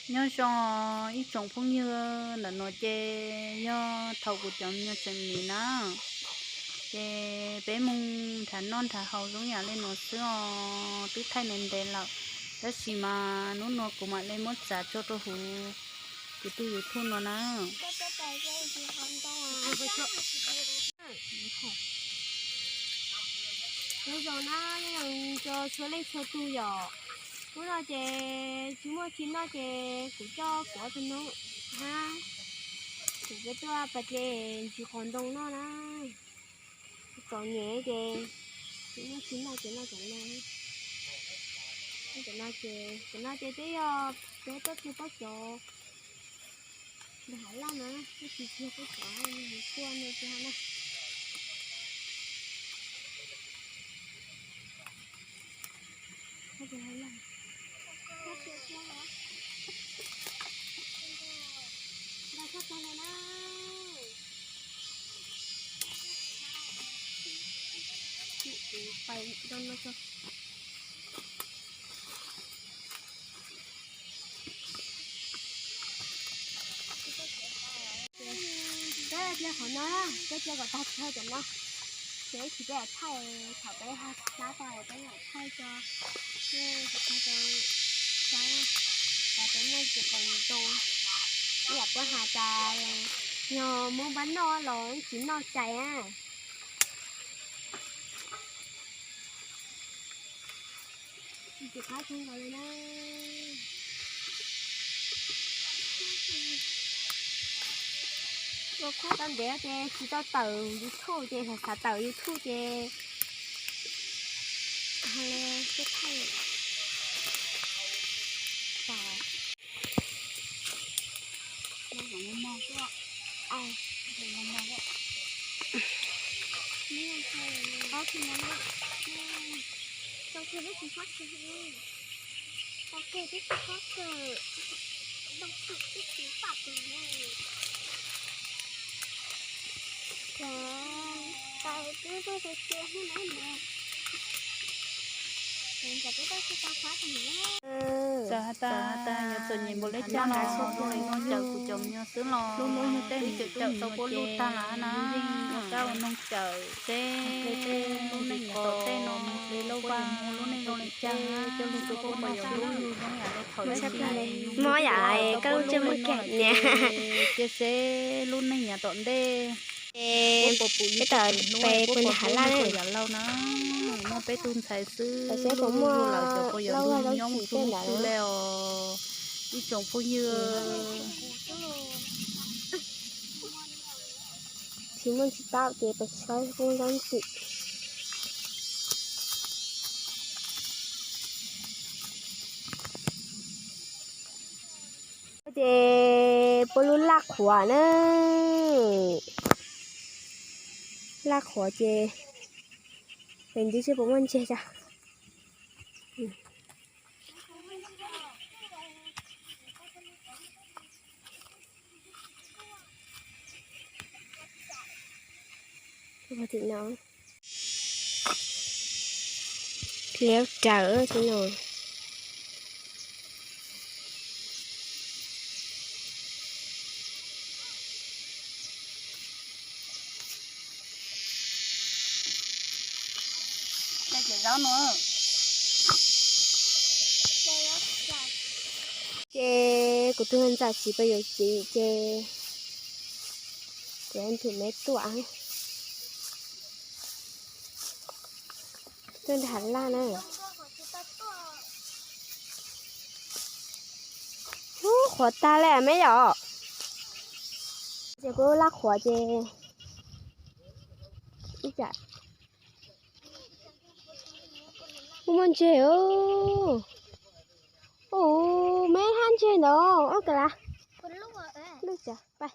Nyob zoo ib tsoom phooj ywg, ntawm no ces yog thaum kuv cov me nyuam tseem lim na, ces peb mus nrhav noj nrhav haus zoo yam li no xwb os, twb thaij ntev ntev lawm, tab sis mas hnub no kuv mam li muab txav tso rau huv kuv tus YouTube no na. Nyob zoo na, nyob zoo rau txhua leej txhua tus yom. Hnub no ces tsis muaj tsis noj ces kuv coj kuv ob tug noob hab kuv peb tuaj pas ces ntsis qos ntoo noj na. Txom nyem ces tsis muaj tsis noj ces noj cov no. Cov no ces, cov no ces twb yog peb tuaj txug pob cov ntawm hav laj na, twb tsis txug pob cov kuaj no ces na. Peb cia qhov no, peb cia kom tag chaw cov no, ces ib chim peb thaij, thaum peb hlab tag peb mam thaij tso, thaij rau sab, tas peb noj ces kom ntau, ib yam puab has tas yog Hmoob pab noj los tsis noj cais na. Ua qhuab tau ntev ces tsis tau tawm YouTube ces xav tawm YouTube ces Txawm has tas yuav txom nyem npaum li cas los zoo li no cawm kuv cov me nyuam xwb los lub lub nyuag tej twb cawm tau puab lub tag lawm na. Yeej ua kab ua noog cawm seb lub neej yav tom tej no li lub vaj lub neej zoo li cas coj lug rau puab noj seb lub yug zoo yam li thaum ub. Mob yam koj lub ntsej muag kiag niam. Cia seb lub neej yav tom ntej puab puas pum yug tau peb puas nrog hav laj yam laug na. Muaj peb tug ntxhais xwb, lub yug lawm cov puas yuav ntuj nyob mus txug mus txug le os ib tsoom phooj ywg. Tsis muaj tsis tau ces peb tsis tau kuj zoo ntxim. Ces puab lub laj qhuav na, laj qhuav ces peb ntib seb puas muaj ntseg tso. Liab rawv xwb no. Ces kuv tus ntxhais tsis pab yuav txiv ces kuv nrhiav me tuaj, tuaj nrog hav laj na. Ub, qhuav tag lawm me yom. Ces kuv laj qhuav ces ib tsam kuj muaj ntseg. Ub, me hab ntseg ntawd ob kas las. Lub cas pab.